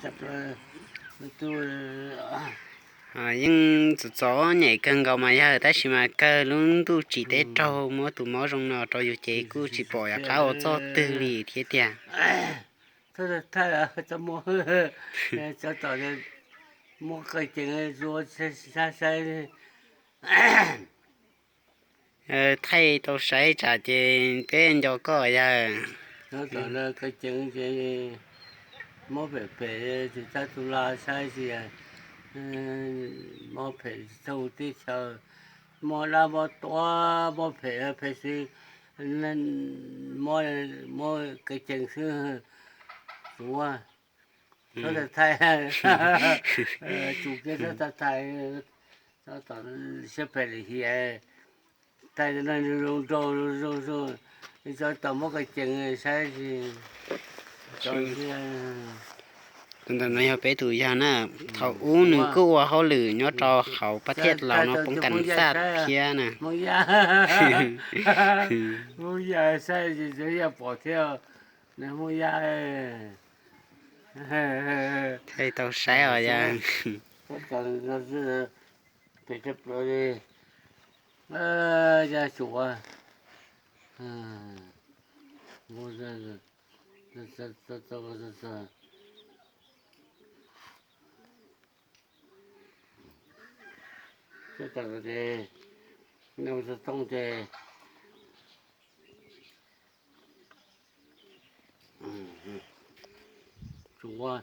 Yeej txom txom nyem kawg nkaus mas yawg, tab sis mas kawg lub ntuj tsim teb raug muab tus mob zoo no rau yus ces kuj tsis pom yog qab ua txoj twg li thiab tiag. Thaij, thaij, muab qe cees zuaj saib saib. Thaij tau saib tsam ces peb nco koj yawg. Qe cees ces mob phem phem, tsis txawj tu la saib xwb, mob phem tsis txawj teb chaws, mob dab mob tuab, mob phem phem xwb, mob qe cees xwb. Tsuav, txhob thaij, tsuas kiag txhob thaij, txhob tom siab phem lim hiam. Thaij no zoo nraug zoo zoo, txhob tom mob qe cees saib. Tus ntawm no yog peb tus yawg na, thaum ub nws kuj ua hauj lwm nyob rau hauv pab thiaj laus no poob kas xaj thiab na. Hmoob Yaj, Hmoob Yaj saib tsis txawj yaj pom thiab, Hmoob Yaj. Thaij tau saib os yawg. Yaj Suav, txhob tom, txhob tom ces Suav,